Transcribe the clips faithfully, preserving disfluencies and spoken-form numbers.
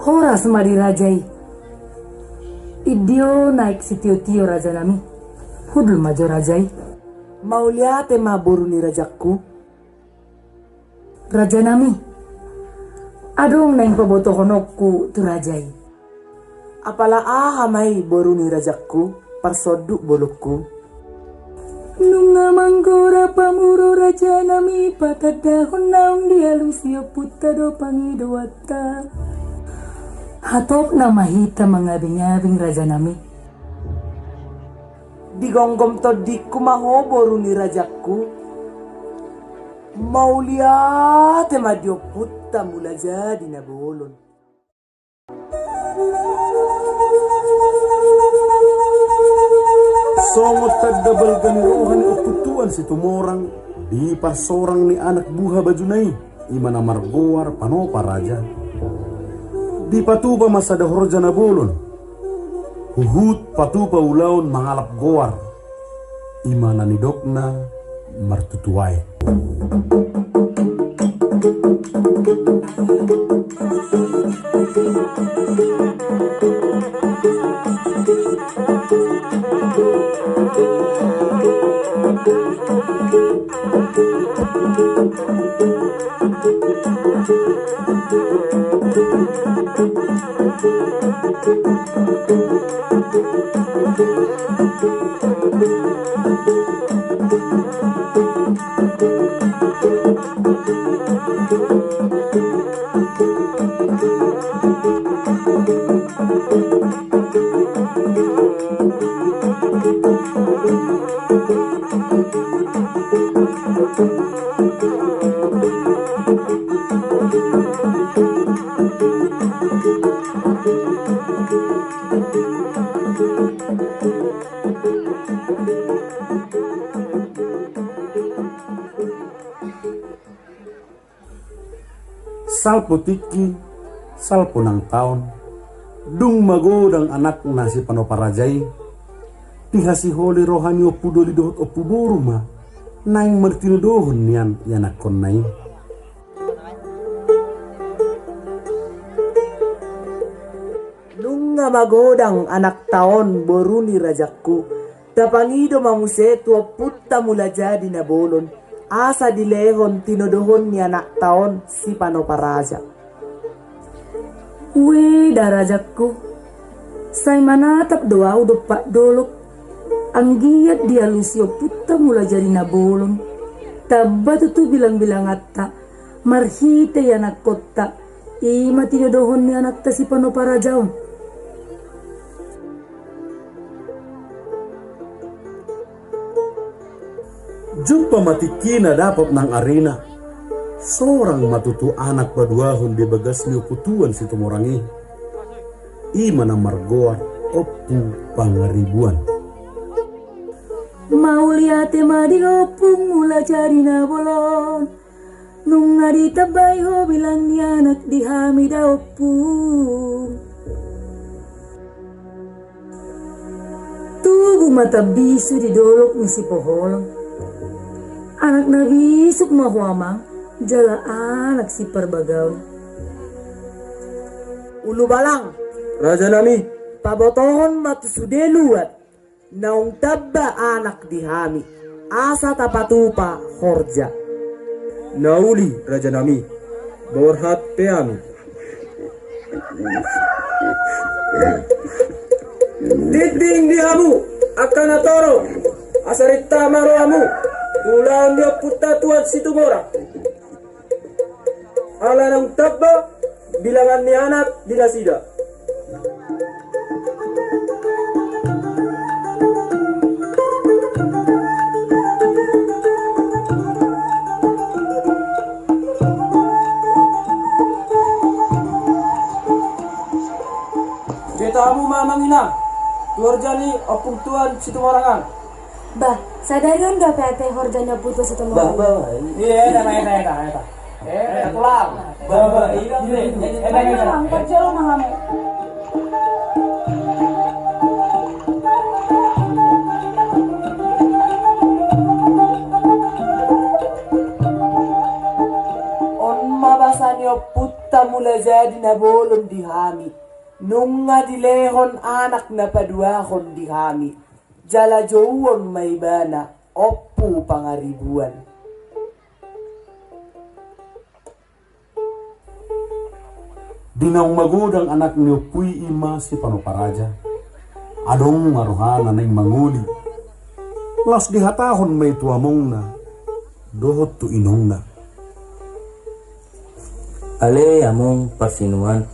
Horas ma di raja i. Idio naek sitiotio rajanami. Hundul ma jo raja i. Mauliate ma boru ni rajangku. Rajanami, adong naeng pabotohononku tu raja i. Apala aha ma i boru ni rajangku, parsonduk bolongku. Nunga manggora pamuro rajanami, patandahon naung dialusi ompunta do pangidoanta. Hatopna ma hita mangabingabing rajanami. Digomgom tondingku ma ho boru ni rajangku. Mauliate ma di ompunta Mulajadi Nabolon. Songon tanda balga ni roha ni Ompu Tuan Situmorang di parsorang ni anak buha bajuna i, i ma na margoar Panopa Raja. Dipatupa ma sada horja na bolon, huhut patupa ulaon mangalap goar, i ma na nidokna martutuae. Salpu tingki, salpu nang taon, dung magodang anakna si Panopa Raja i, dihasiholi roha ni ompu doli dohot ompu boru ma naeng martinodohon nian ianakkonna i. Nunga magodang anakta on boru ni rajangku, tapangido ma muse tu ompunta Mulajadi Nabolon, asa dilehon tinodohon ni anakta on si Panopa Raja. Ue da rajangku, sai manatap do ahu dompak dolok, anggiat dialusi ompunta Mulajadi Nabolon, tamba tutu bilangbilanganta, marhite ianakkonta, i ma tinodohon ni anakta si Panopa Raja on. Jumpa ma tingkina dapot nang arina, sorang ma tutu anak paduahon di bagas ni Ompu Tuan Situmorang i, i ma na margoar Ompu Pangaribuan. Mauliate ma di ho Ompung Mulajadi Nabolon. Nunga ditambai ho bilang ni anak di hami da Ompung. Tubu ma tambisu di dolok ni Sipoholong. Anak na bisuk ma ho amang, jala anak siparbagaon. Ulubalang. Rajanami. Pabotohon ma tu sude luat. Naung tamba anak di hami, asa tapatupa horja. Na uli, rajanami, borhat pe hami. Tintin di hamu angka na torop, asa rinta ma rohamu tu ulaon ni ompunta Tuan Situmorang. Ala naung tamba bilangan ni anak di nasida. Beta hamu ma amang inang, tu horja ni Ompung Tuan Situmorang an. Bah, sadari on dope ate horja ni Ompu Tuan Situmorang. Bah, bah. Iya, enak, enak, enak, enak. Eh, tulang. Bah, bah, iya, iya, iya. Enak, enak. Tulang, pajolo ma hamu. On ma basa ni Ompu Tamulajadi na bolon di hami, nunga dilehon anak na paduahon di hami, jala jouon ma ibana Ompu Pangaribuan. Di naung magodang anak ni ompu i, i ma si Panopa Raja. Adong ma rohana naeng mangoli. Laos dihatahon ma i tu amongna dohot tu inongna. Ale among parsinuan,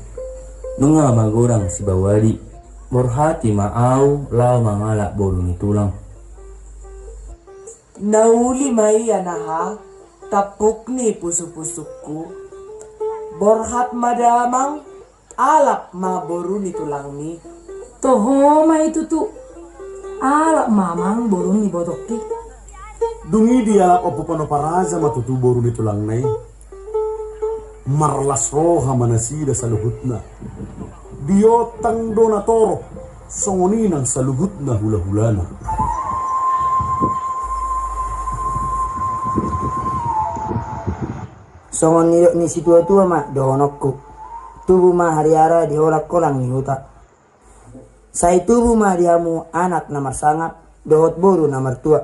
nunga magodang sibawadi, borhati ma ahu laho mangalap boru ni tulang. Na uli ma i anaha, tampuk ni pusupusungku. Borhat ma damang, alap ma boru ni tulangmi. Toho ma i tutu, alap ma amang boru ni botongki. Dung i dialap Ompu Panopa Raja ma tutu boru ni tulangna i. Marlas roha ma nasida saluhutna. Diontang do na torop, songon i nang saluhutna hulahulana. Songon nidok ni situatua ma dohononku. Tubu ma hariara di holangholang ni huta. Sai tubu ma di hamu anak na marsangap dohot boru na martua.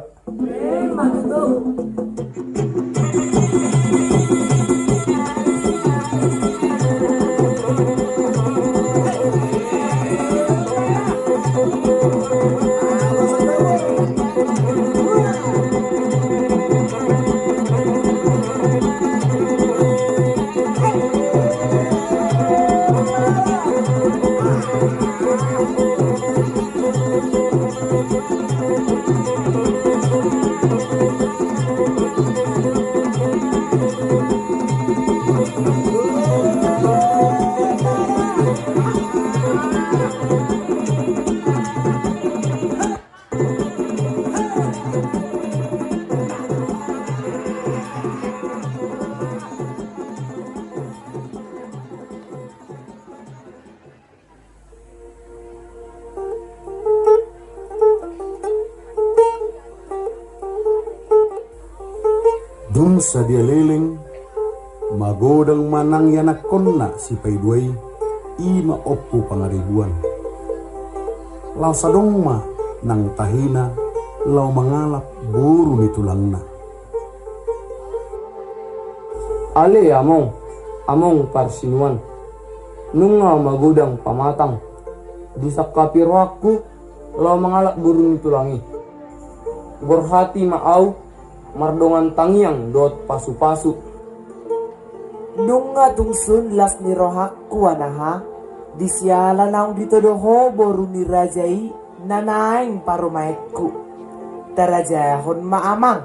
Dung sadia leleng, magodang ma nang ianakkonna sipaidua i, i ma Ompu Pangaribuan. Laos adong ma nang tahina laho mangalap boru ni tulangna. Ale among, among parsinuan, nunga magodang pamatang, disangkapi rohangku laho mangalap boru ni tulang i. Borhati ma ahu mardongan tangiang dohot pasupasu. Nunga tung sun las ni rohangku anaha, di siala naung ditodo ho boru ni raja i na naeng parumaenku. Tarajahon ma amang.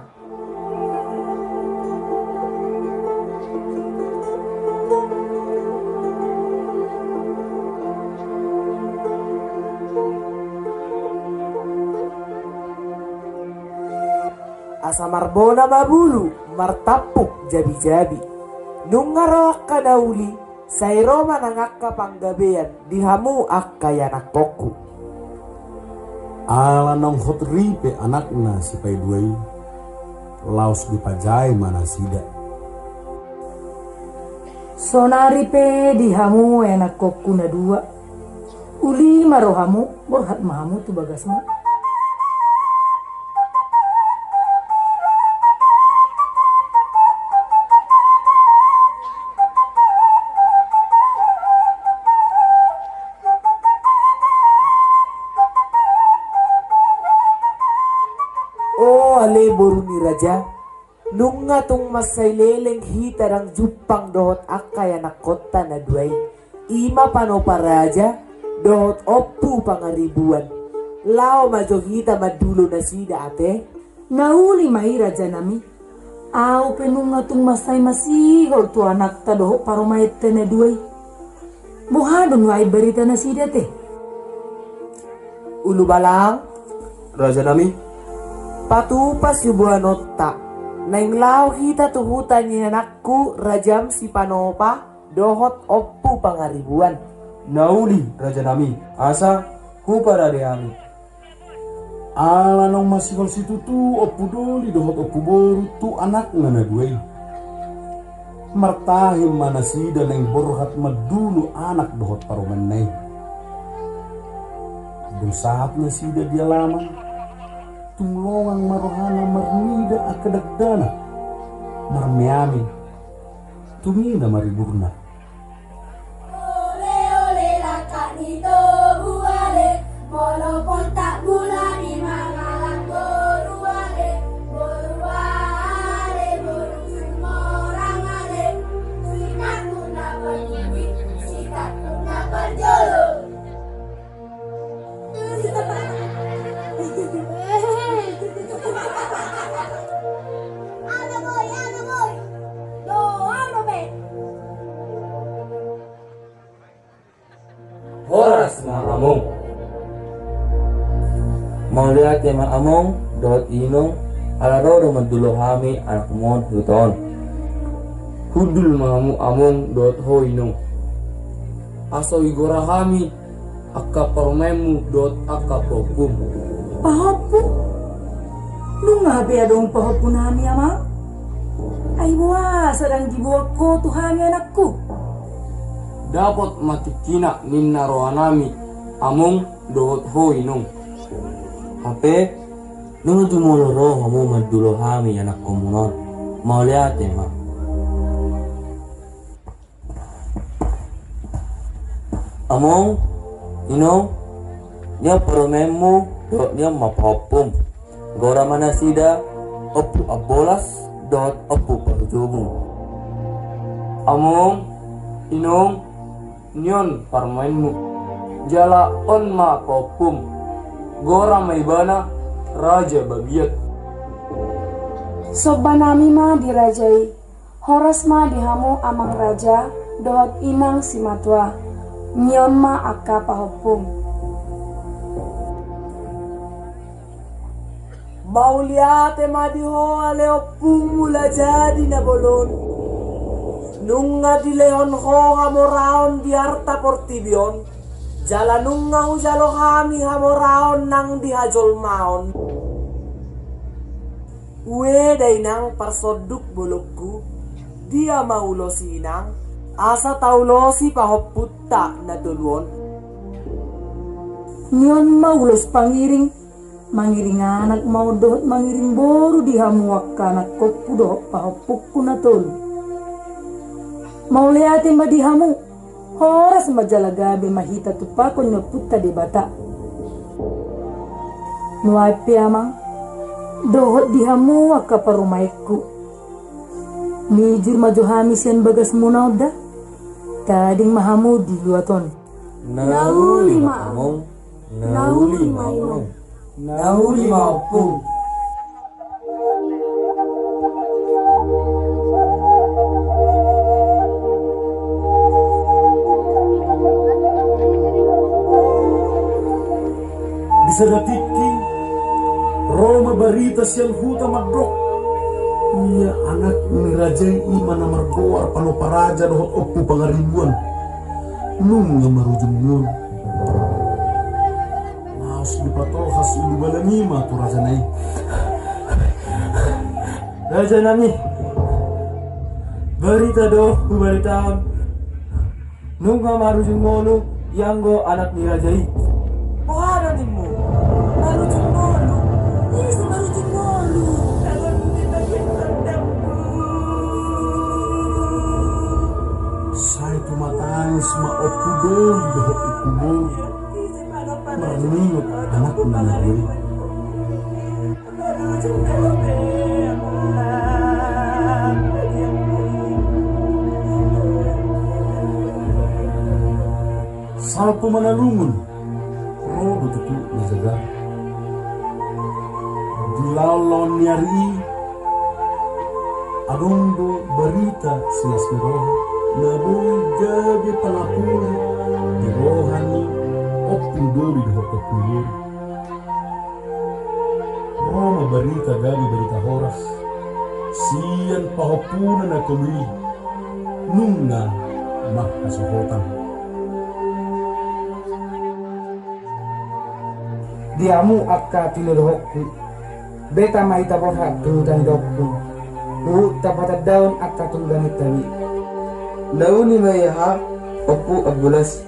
Asa marbona ma bulu, martampuk jabijabi. Nunga ro angka na uli, sai ro ma nang angka panggabean di hamu angka ianakkonku. Ala naung hot ripe anakna sipaidua i, laos dipajae ma nasida. Sonari pe di hamu ianakkonku na dua, uli ma rohamu, borhat ma hamu tu bagasmu. O ale boru ni raja, nunga tung mansai leleng hita ndang jumpang dohot angka ianakkonta na dua i. I ma Panopa Raja dohot Ompu Pangaribuan. Laho ma jo hita mandulo nasida ate. Na uli ma i rajanami. Ahu pe nunga tung mansai masihol tu anakta dohot parumaenta na dua i. Boha do nuaeng barita nasida ate? Ulubalang. Rajanami. Patupa siboanonta. Naeng laho hita tu huta ni anakku rajam si Panopa dohot Ompu Pangaribuan. Na uli rajanami, asa huparade hami. Ala naung masihol situtu Ompu Doli dohot Ompu Boru tu anakna na dua i. Martahi ma nasida naeng borhat mandulo anak dohot parumaenna i. Dung sahat nasida di alaman, tung longang ma rohana marnida angka dakdanak, marmeami, tung i na mariburna. Ole, ole, langkak ni tobu ale, molo pontang bulan i mangalap boru ale, boru ale, boru Sumorang ale, sitangkupna parpudi, sitangkupna parjolo. Ano boy, ano boy. Do, ano be. Horas ma among. Mauliate ma among dohot inong, ala ro do mandulo hami anakmon huta on. Hundul ma hamu among dohot ho inong, asa huigora hami angka parumaenmu dohot angka pahompum. Pahompu? Nunga hape adong pahompu nami, amang? Ai boasa ndang diboan ho tu hami, anakku? Dapot ma tingkina ninna rohanami, among dohot ho inong. Hape, nunga jumolo ro hamu mandulo hami anakkonmuna on. Mauliate ma. Among, inong, nion parumaenmu dohot nion ma pahompum. Gora ma nasida Ompu Ambolas dohot Ompu Parujubung. Among, inong, nion parumaenmu. Jala on ma pahompum. Gora ma ibana Raja Babiat. Somba nami ma di raja i. Horas ma di hamu amang raja dohot inang simatua. Nion ma angka pahompum. Mauliate ma di ho ale Ompung Mulajadi Nabolon. Nunga dilehon ho hamoraon di arta portibi on, jala nunga hujalo hami hamoraon nang di hajolmaon. Ue da inang parsonduk bolongku, dia ma ulos inang, asa taulosi pahompunta na tolu on. Nion ma ulos pangiring, mangiring anak ma on dohot mangiring boru di hamu angka anakkonku dohot pahompungku na tolu. Mauliate ma di hamu. Horas ma jala gabe ma hita tumpahon ni Ompunta Debata. Nuaeng pe amang, dohot di hamu angka parumaenku. Mijur ma jo hami sian bagasmuna on da. Tading ma hamu di luat on. Na uli ma among, na uli ma inong. Na uli ma ompung. Di sada tingki, ro ma barita sian huta mandok. Ia anak ni raja i ma na margoar Panopa Raja dohot Ompu Pangaribuan. Nunga marujung ngolu. Laos dipatolhas ulu balang i ma tu rajana i. Rajanami, barita do hubaritahon. Nunga marujung ngolu ianggo anak ni raja i. Boha do nimmu? Marujung ngolu? Ise marujung ngolu? Sai tumatangis ma Ompu Doli dohot Ompu Boru. Marningot anakna na dua i. Salpu Manalungun, ro do tutu na jagar. Di laonlaon ni ari i, adong do barita silas ni roha na boi gabe pangapuli di roha ni Ompu Doli dohot Ompu Boru. Ro ma barita gabe barita horas sian pahompuna na tolu i, nunga marhasohotan. Di hamu angka pinodohonku, beta ma hita borhat tu huta ni daonkun, huhut tapatandaon angka tolu dangintami. Na uli ma i haha, Ompu Ambolas.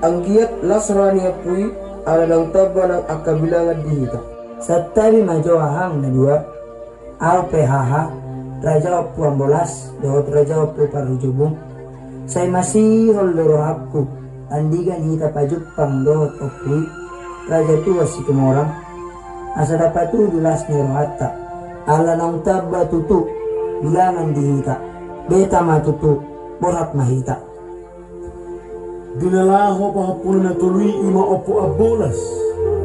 Anggiat las roha ni ompu i, ala naung tamba nang angka bilangan di hita. Santabi ma jo hahang na dua. Ahu pe haha, Raja Ompu Ambolas dohot Raja Ompu Parhujobung, sai masihol do rohangku andigan hita pajumpang dohot ompu i, Raja Tua Situmorang, asa dapatudu las ni rohanta, ala naung tamba tutu bilangan di hita. Beta ma tutu, borhat ma hita. Di na laho pahompuna na tolu i, i ma Ompu Ambolas,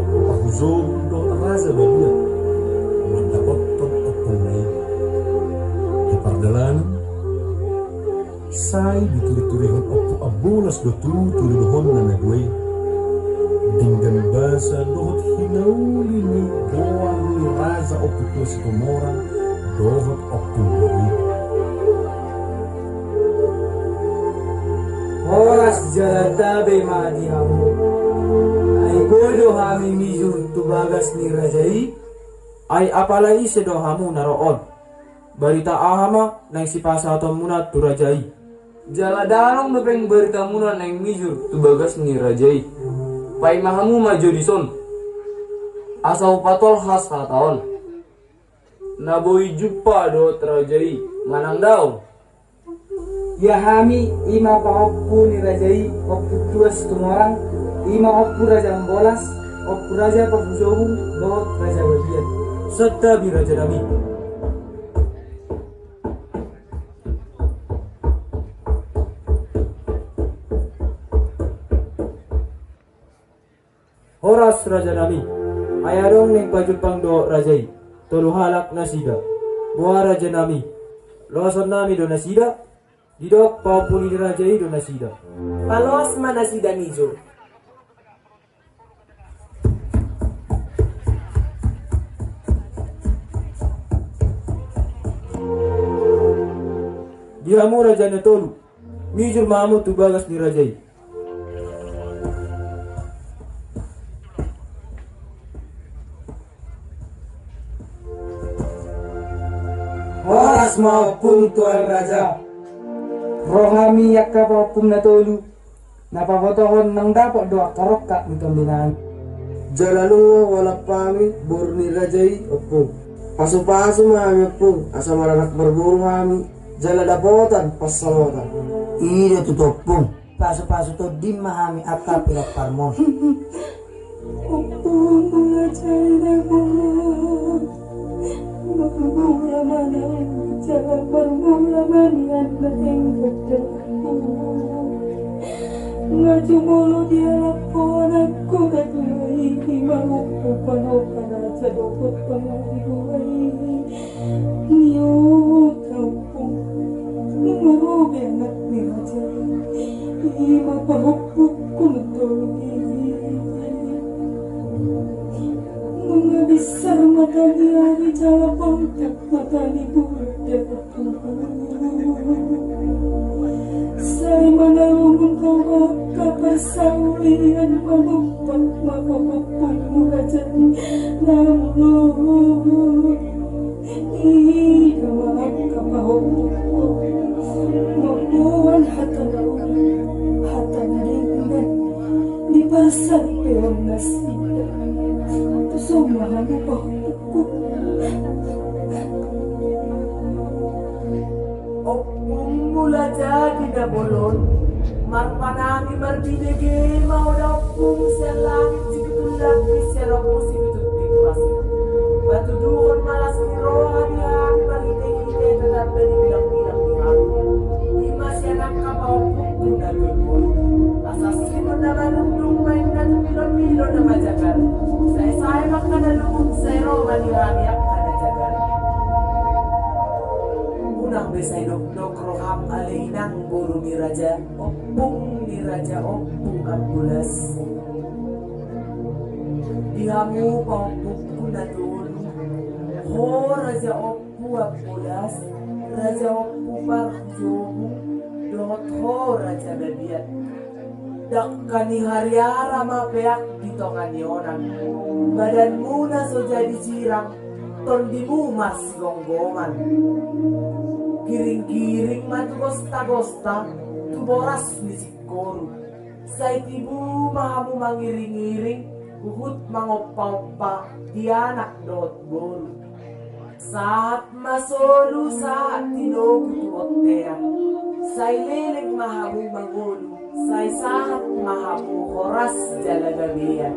Ompu Parhujobung dohot Raja Babiat, mandapothon ompungna i. Di pardalanan, sai dituriturihon Ompu Ambolas do tutu luluhonna na dua i. Denggan basa dohot hinauli ni goar ni Raja Ompu Tua Situmorang dohot ompungna i. Horas jala tabe ma di hamu. Ai boi do hami mijur tu bagas ni raja i? Ai apala ise do hamu na ro on? Barita aha ma naeng sipasahatonmuna tu raja i? Jala dalan dope baritamuna naeng mijur tu bagas ni raja i? Paima hamu ma jo dison, asa hupatolhas hata on. Na boi jumpa dohot raja i manang daong? Ia hami, i ma pahompu ni raja i, Ompu Tua Situmorang, i ma Ompu Raja Ambolas, Ompu Raja Parhujobung dohot Raja Babiat. Santabi raja nami. Horas raja nami. Ai adong naeng pajumpang dohot raja i, tolu halak nasida. Boha raja nami? Loason nami do nasida? Didok pahompu ni raja i do nasida. Paloas ma nasida mijur. Di hamu raja na tolu, mijur ma hamu tu bagas ni raja i. Horas ma ompung tuan raja. Ro hami angka pahompum na tolu, na pabotohon naung dapot do angka rongkap ni tondinami. Jala lungo hualap hami boru ni raja i ompung. Pasupasu ma hami ompung, asa maranak marboru hami, jala dapotan pansamotan. I do tutu ompung. Pasupasu tondim ma hami angka pinomparmon. Ompung mula jai na guru. Marmula ma na jalan, marmula ma nian na enggot dalanku. Nga jumolo dialap ho anakku na tua i, marompu panopa raja dohot pangadi dua i. Nio tampung, nunga ro be anak ni raja i, i ma pahompungku na tolu i. Nunga bisar mata ni ari jala pangkat mata ni bulan. Sai manarungun ho angka parsaulian, manumpak ma ho ompungmu raja na molo. Ida ma angka pahompu mamboan hata na uli, hata na denggan di parsandipeon nasida. Tuson ma hamu pahompu. Ompung mula jadi na bolon, marpanami marbinege ma ho da ompung, sian langit sipitu lapis, sian ombun sipitu tipas. Patuduhon ma las ni roha di hami marhitehite tatanda ni bilangbilang di hami. I ma sian angka pahompungku na tolu. Asa sinur na marundung ma inna tu pilopilo na majagar. Saesae ma angka na lungun, sai ro ma di hami angka na jagar. Unang be sai dokdok roham ale inang boru ni raja, ompung ni raja, Ompu Ambolas. Di hamu pahompungku na tolu, ho Raja Ompu Ambolas, Raja Ompu Parhujobung, dohot ho Raja Babiat. Dangka ni hariara ma peak di tonga ni onan. Badanmuna so jadi sirang, Tondimu marsigomgoman. Giring-giring ma tu gosta-gosta, tu boras ni singkoru. Sai tibu ma hamu mangiring-iring, huhut mangompa-ompa di anak dohot boru. Sahat ma solu, sahat tinogu tu bontean. Sai leleng ma hamu mangolu, sai sahat ma hamu horas jala gabean.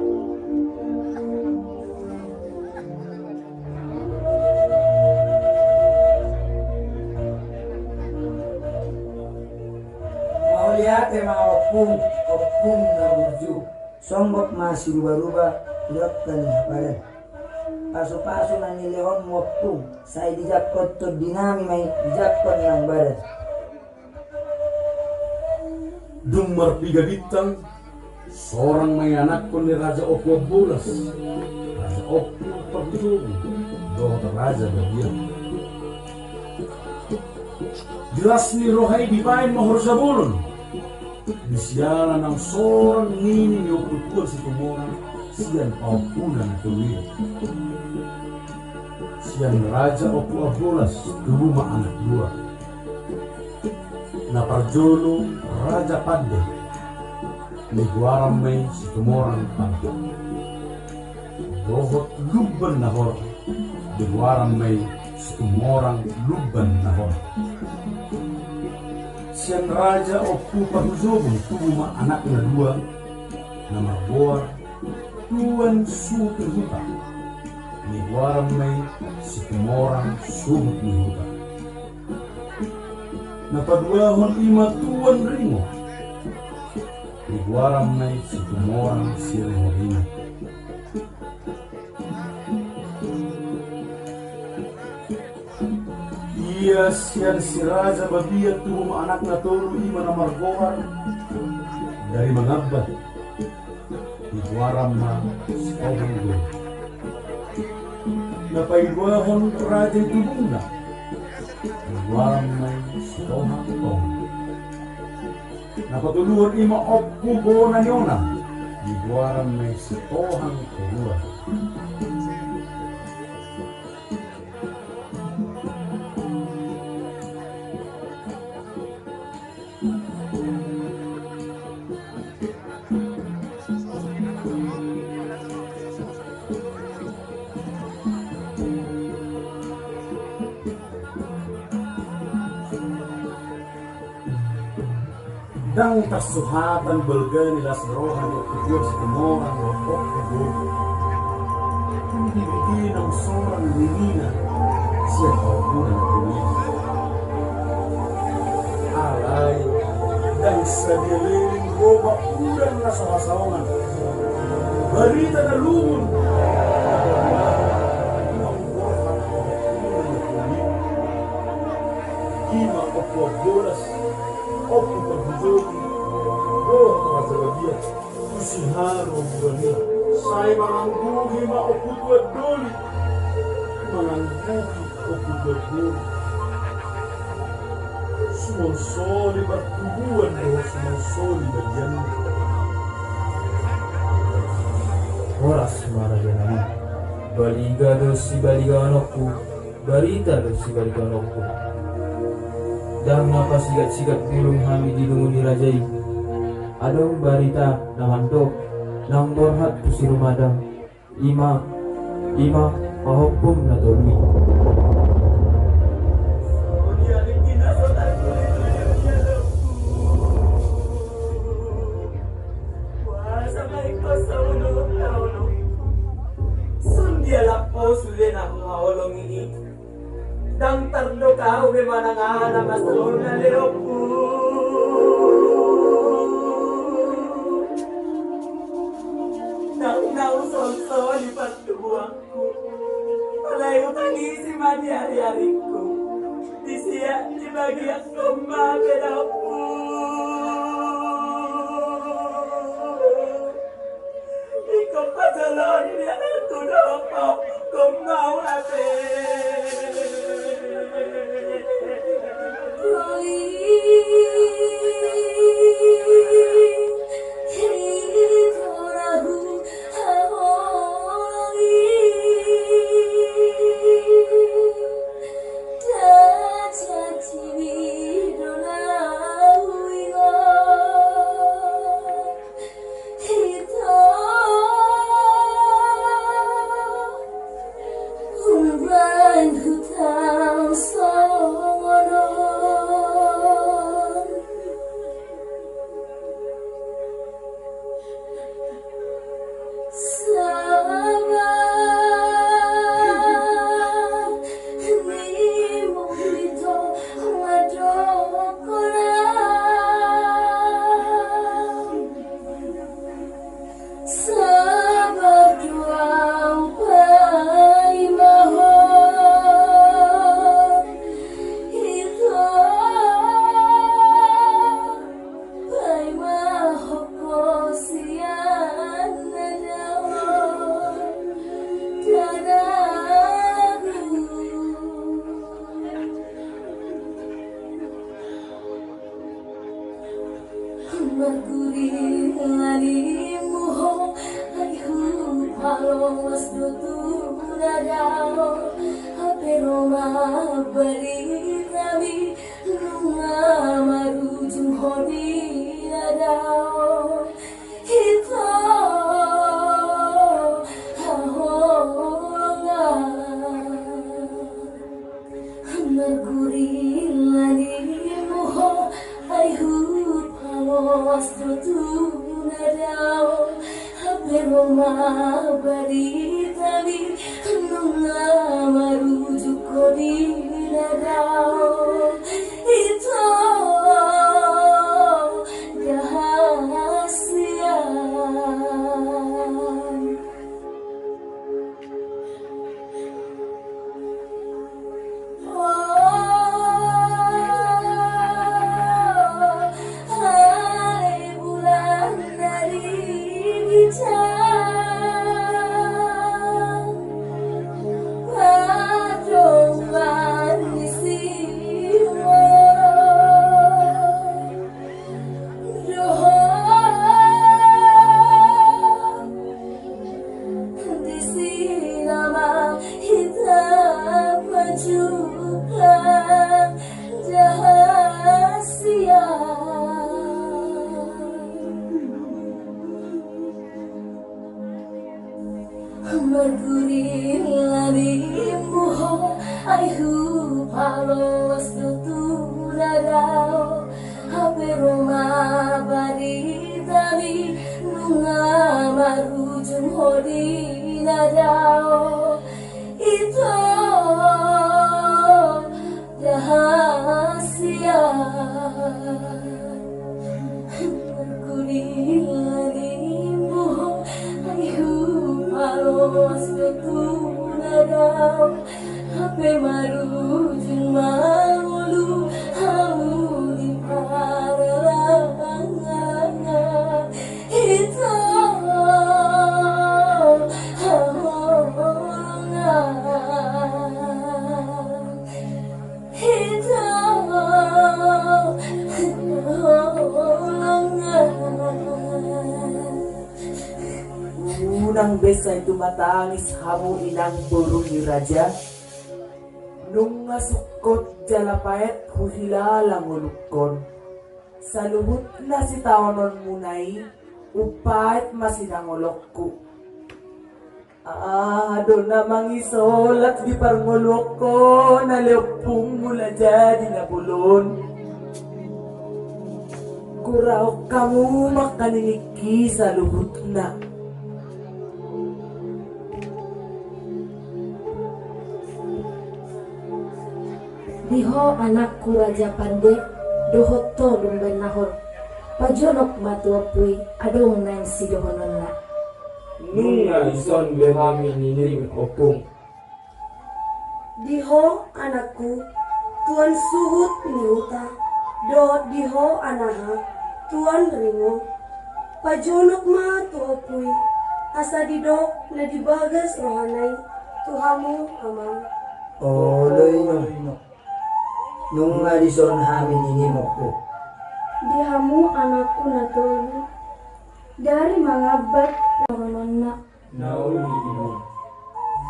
Mauliate ma ompung, ompung na burju. Songgop ma siruba-ruba, di angka ni hapadan. Pasu-pasu na nilehonmu ompung, sai dijangkon tondinami ma i, dijangkon nang badan. Dung marpiga bintang, sorang ma i anakkon ni Raja Ompu Ambolas, Raja Ompu Parhujobung, dohot Raja Babiat. Di las ni roha i dibaen ma horja bolon. Di siala naung sorang nini ni ompu tuan Situmorang sian paompuna na tolu i. Sian Raja Ompu Ambolas tubu ma anak dua. Na parjolo Raja Pande, nigoaran ma i Situmorang Pande. Dohot Lumban Nahor, nigoaran ma i Situmorang Lumban Nahor. Sian Raja Ompu Parhujobung tubu ma anakna dua, na margoar Tuan Suhut ni Huta, nigoaran ma i Situmorang Suhut ni Huta. Na paduahon i ma Tuan Ringo, nigoaran ma i Situmorang Siringoringo. Ia sian si Raja Babiat tubu ma anakna tolu, i ma na margoar Dari Mangambat, nigoaran ma Sitohang Guru. Na paiduahon raja i tubuna, nigoaran ma i Sitohang Tonga. Na patoluhon i ma Ompu Bona ni Onang, nigoaran ma i Sitohang Toruan. Ndang tarsuhatan balga ni las roha ni Ompu Situmorang dohot Ompu Bona. Dung didok i naung sorang ninina sian paompuna na tolu i. Alai ndang sadia leleng ro ba udan na so hasaongan. Barita na lungun. Naung borhat paompuna na tolu i. I ma Ompu Ambolas, Ompu Parhujobung, dohot Raja Babiat. Tu si Haro Burania. Sai mangangguhi ma Ompu Tuan Doli, mangangguhi Ompu Tuan Doli. Sumonsoli partubuan dohot sumonsoli bagianna. Horas ma raja nami. Baliga do sibaligaononku. Barita do sibaligaononku. Ndang na pasigatsigat bulung hami di lungun ni raja i. Adong barita na mandok, naung borhat tu si Rumadang. I ma, i ma pahompum na tolu i. Songon dia laho sude na huhaholongi i. Ndang tardok ahu be manang aha na masalna lehonku. Ndang na husonsoli partubuanku. Alai hutangisi ma di ariarinku. Disi dibagi angka ma be lehonku. Ingkon pajoloi ni anakku dohot pahompungku ma au hape. Marguri lanimu ho, ai hupaloas do tu na dao. Hape ro ma baritami, nunga marujung ho di na dao. Ito haholongan. Marguri lanimu ho, ai hupaloas do tu na dao. Hape ro ma baritami, nunga marujung ho di na dao. Ito da hasian. Di si nama hita pajuka da hasian. Marguri lanimu ho, ai hupaloas do tu na dao. Hape ro ma baritami, nunga marujung ho di na dao. Ito da hasian. Marguri lanimu ho, ai hupaloas do tu na dao. Hape marujung ma ngolu hau di parallangan. Ito haholongan. Ito haholongan. Unang be sai tumatangis hamu inang boru ni raja. Nunga sungkot jala paet huhilala ngolungkon. Saluhutna sitaononmuna i, umpaet ma sinangolongku. Aha do na mangisolat di parngoluonku, ale ompung, molo jadi na bolon? Huraok hamu ma angka niningki saluhutna. Di ho anakku raja pande, dohot ho lumban nahor. Pajonok ma tu ompu i, adong naeng sidohononna. Nunga dison be hami ninim ompung. Di ho anakku, tuan suhut ni huta, dohot di ho anaha, tuan ringo. Pajonok ma tu ompu i, asa didok na di bagas rohana i tu hamu amang. Olo, ino. Nunga dison hami ninim ompung. Di hamu anakku na tolu, dari mangambat dohononna. Na uli ibu.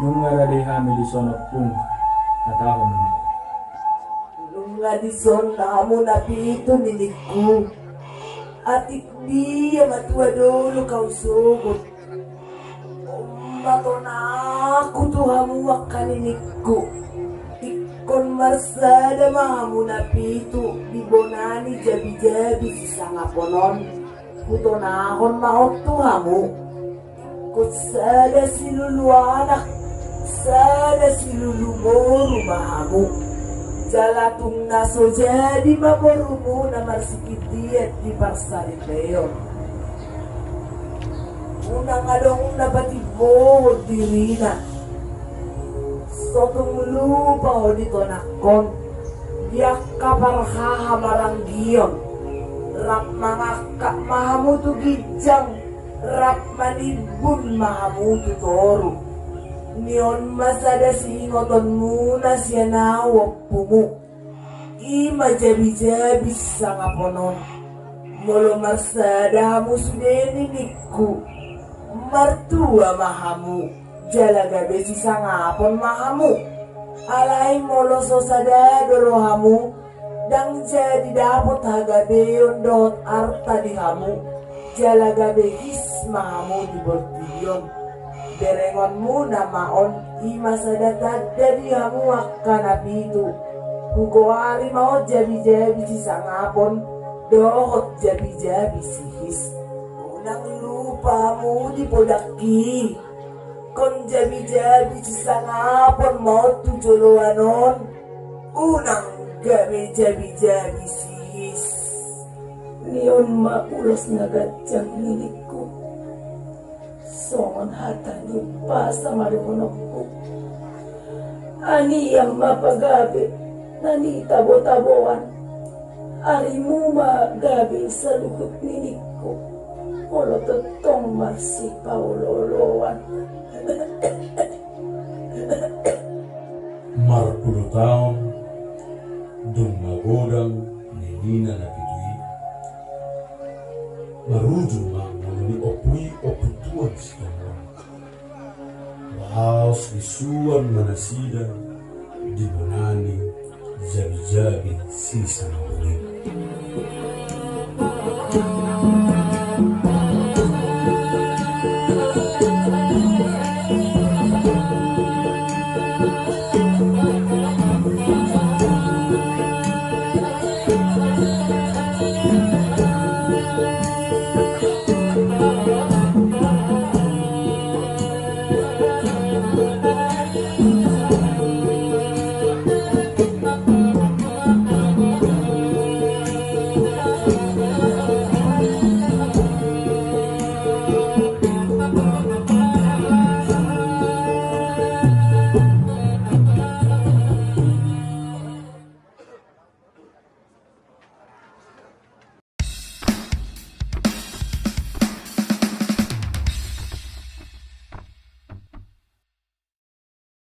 Nunga rade hami dison ompung, hatahon ma. Nunga dison hamu na pitu niningku. Atik dia ma tua dolok au sogot. On ma tonangku tu hamu angka niningku. Ingkon marsada ma hamu na pitu di bona ni jabijabi sisangapon on. Hutonahon ma on tu hamu. Ingkon sada silulu anak, sada silulu boru ma hamu. Jala tung na so jadi ma borumuna marsigindian di parsaripeon. Unang adong na patimbohon dirina. So tung lupa ho di tonangkon, di angka parhahamaranggion. Rap mangangkat ma hamu tu ginjang, rap manimbun ma hamu tu toru. Ni on ma sada siingotonmuna sian au ompumu. I ma jabijabi sisangapon on. Molo marsada hamu sude ninna ningku, martua ma hamu, jala gabe sisangapon ma hamu. Alai molo so sada do rohamu, ndang jadi dapot hagabeon dohot arta di hamu, jala gabe his ma hamu di portibi on. Berengonmuna ma on, i ma sada tanda di hamu angka na pitu. Hugoari ma on jabijabi sisangapon dohot jabijabi sihis. Unang lupa hamu di podangki, ingkon jabijabi sisangapon ma on tu joloan on. Unang gabe jabijabi sihis. Ni on ma ulos na ganjang ni ningku. Songon hata ni umpasa ma dohononku. Angiang ma pagabe na nitabotaboan. Arimu ma gabe saluhut ni ningku, molo tongtong marsipaolooloan. Marpulu taon dung magodang ni nina na pitu i, marujung ma ngolu ni ompu i, ompu tuan Sitombun. Laos disuan ma nasida di bona ni jabijabi sisangapon i.